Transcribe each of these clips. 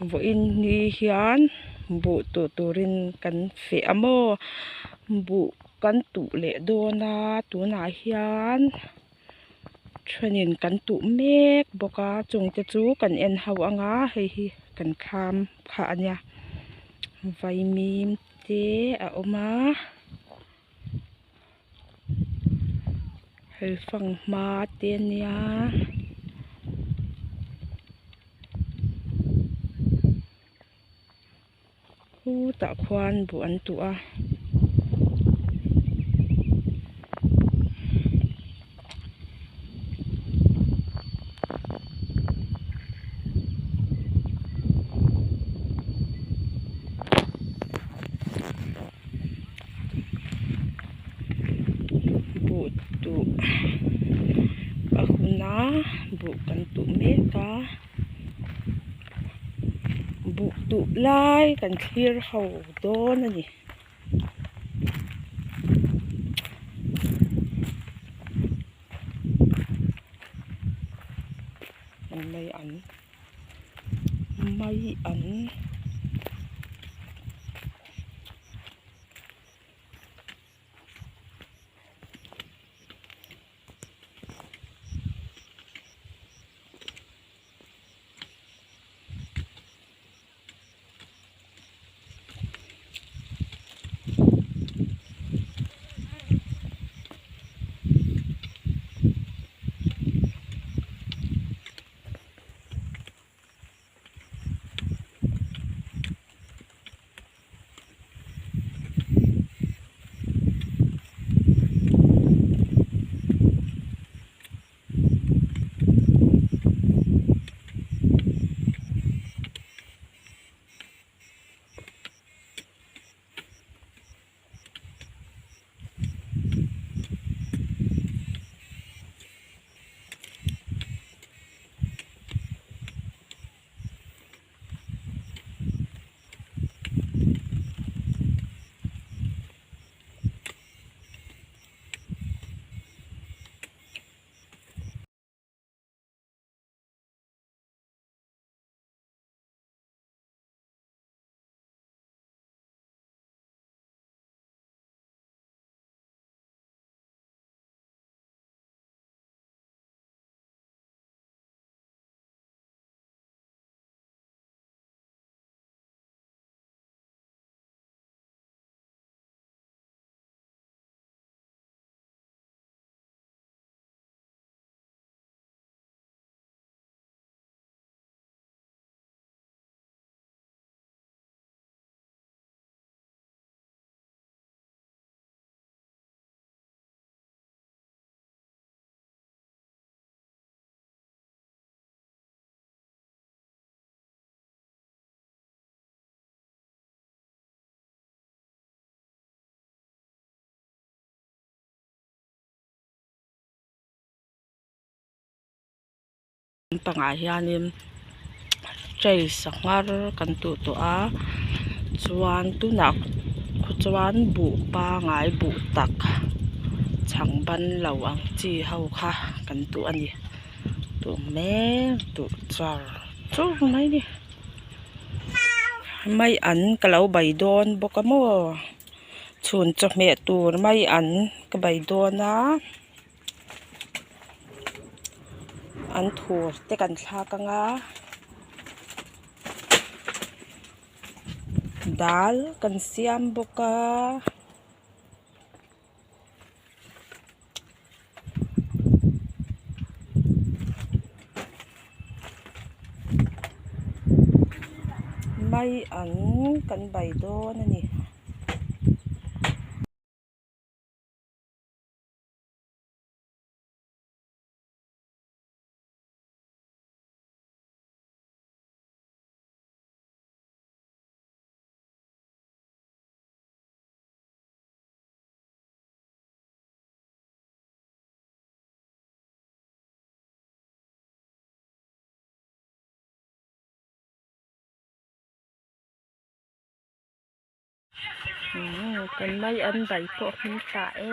Vawiin ni hian buh tuh turin kan feh a maw buh kan tuh leh dawn a tunah hian thenin kan tuh mek bawk a chungte chu kan en ho ang a hei hi kan thlam kha a nia vaimim te a awm a. Hei fanghma te ania khutah khuan buh an tuh a. Buh tuh a hun a buh kan tuh mek a buh tuh lai kan thlir ho dawn a ni. Mai an mai an. Pangah hianin tray sanghar kan tuh tawh a chuan tunah khu chuan buh pangai buh tak chhang ban lo ang chi ho kha kan tuh a ni tuh mek tuh char chur mai a ni mai an ka lo bai dawn bawk a maw chhun chawhmeh tur mai an ka bai dawn a. An thur te kan thlak ang a dal kan siam bawk a. Mai an kan bai dawn a ni. Kan mai an bai pawh hming ta e.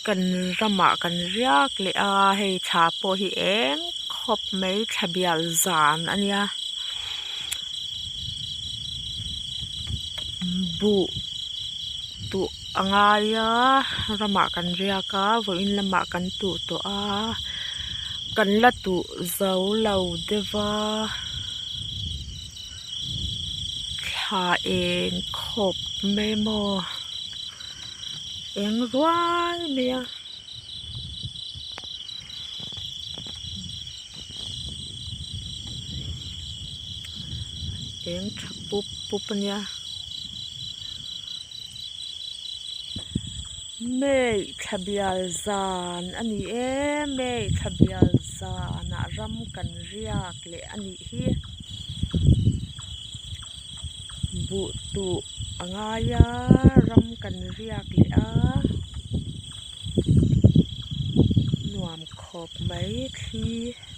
Kan ramah kan riak leh a hei thla pawh hi eng khawp mai thla bial zan a nia buh tuh a ngai a ramah kan riak a vawiin lamah kan tuh tawh a kan la tuh zo lo deuh va thla eng khawp mai maw. Eng ruai mai a. Eng tha pup pup a nia. May thla bial zan a ni e may thla bial zanah ram kan riak leh a nih hi. Buh tuh a ngai a ram kan riak leh a nuam khawp mai thli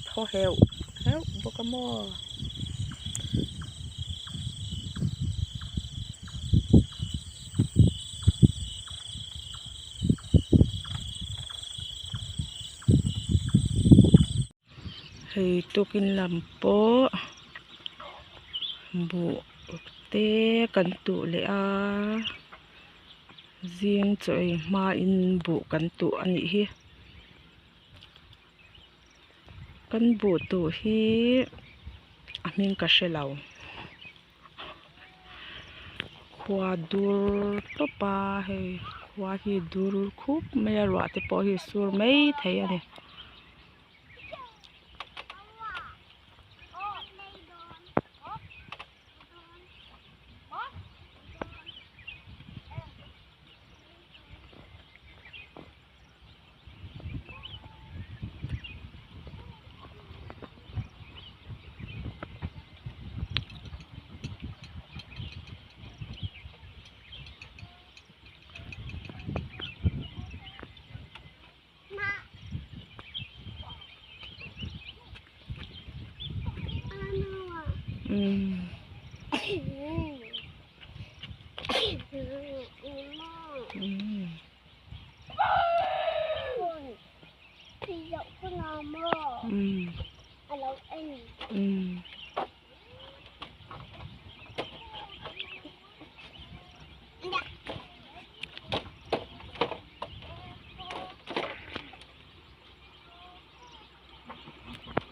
thaw heuh heuh bawk a maw. Hei tukin lam pawh buh te kan tuh leh a zing chaw ei hmain buh kan tuh a nih hi kan buh tuh hi a hming ka hre lo. Khua dur tawp a hei khua hi dur khup mai a ruah te pawh hi a sur maithei a ni.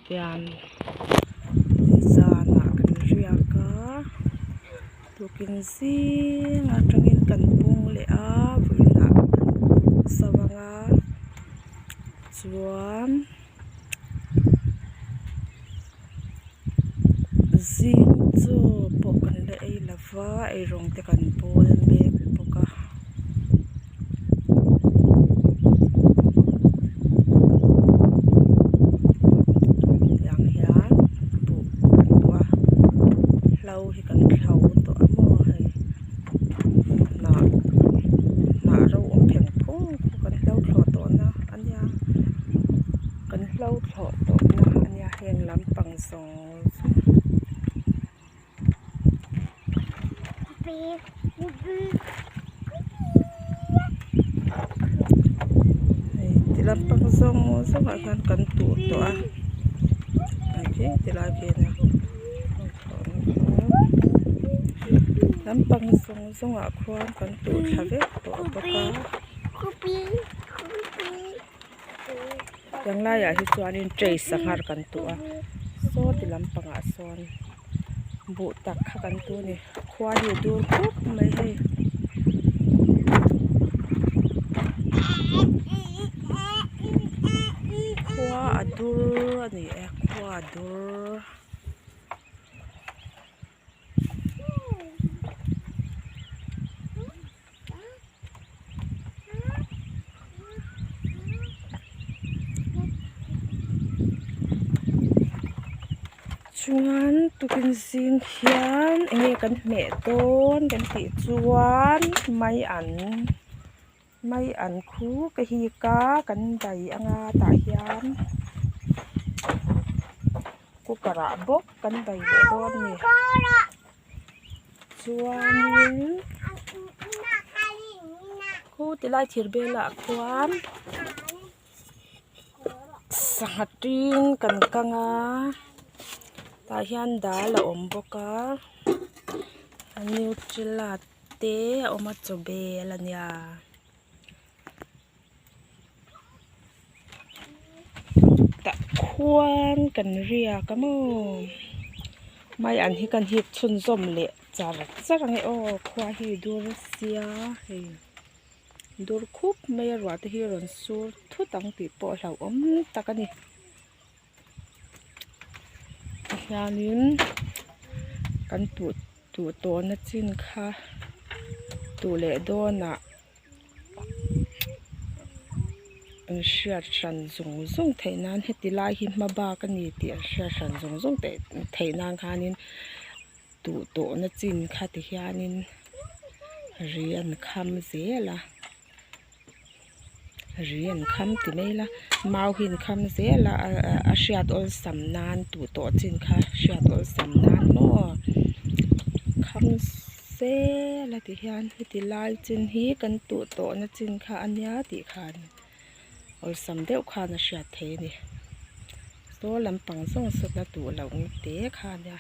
Tian zanah kan riak a tukin zing atangin kan bung leh a vawiinah kan zo ang a chuan zing chaw pawh kan la ei lo va eirawng te kan bawl mek bawk a. Tiang hian buh kan duh a hlo hi kan thlo tawh a maw hei hnah hnah ro awm pheng phung khu kan hlo thlawh tawh na a nia kan hlo thlawh tawh na a nia heng lampang zawng zawng. Hei ti lampang zawng zawng ah hian kan tuh tawh a hei khi ti lai khi ania lampang zawng zawng ah khuan kan tuh thla vek tawh bawk a tiang laiah hi chuanin tray sanghar kan tuh a saw ti lampangah sawn. Buh tak kha kan tu a ni khua hi a dur khup mai hei. Khua a dur a ni e khua a dur. Chuan tukin zing hian eng nge kan hmeh dawn kan tih chuan mai an mai an khu ka hik a kan dai anga tah hian cooker ah bawk kan dai leh dawn a ni. Chuanin khu Tilai thir belah khuan sangha ṭing kan kang a tah hian dal a awm bawk a nutella te a awm a chaw bel a nia. Tah khuan kan riak a maw mai an hi kan hip chhunzawm leh char char ang e aw khua hi dur sia hei dur khup mai a ruah te hi rawn sur thut ang tih pawh hlauhawm tak a ni tihianin kan tuh tuh tawhna chin kha tuh leh dawnah. An hriat hran zung zung theih nan heti lai hi hma bak a ni tih an hriat hran zung zung theih nan khanin duh tawhna chin kha ti hianin ri an kham zel a ri an kham ti mai ila mau hi an kham zel a a hriat awlsam nan duh tawh chin kha hriat awlsam nan maw kham. Sel a ti hian heti lai chin hi kan tuh tawhna chin kha a nia tih khan awlsam deuh khan a hriat theih a ni saw lampang zawng sawn a tuh loh te kha a nia.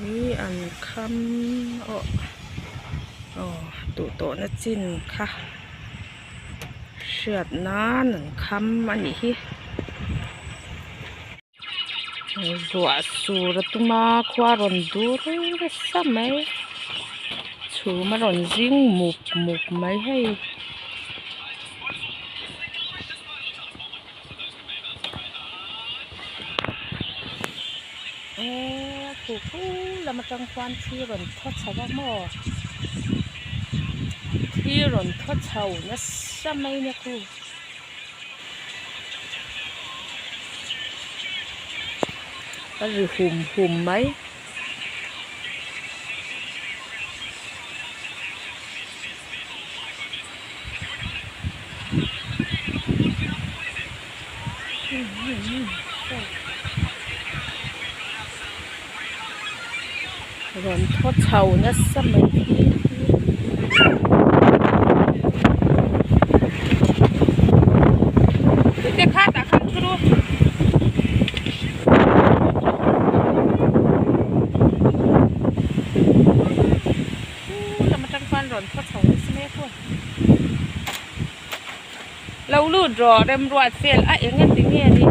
Hi an kham aw aw duh tawh na chin kha hriat nan an kham a nih hi ruah sur a tum a khua rawn dur nasa mai chhum a rawn zing mup mup mai hei. Eee khu khu lam atang khuan thli rawn thaw chho a maw thli rawn thaw chho nasa mai nia khu. A ri hum hum mai. Rawn thaw chho nasa mai hi. Lam atang chuan rawn thaw chho nasa mai a khaw lo lut rawh remruat fel a eng a ti nge ni.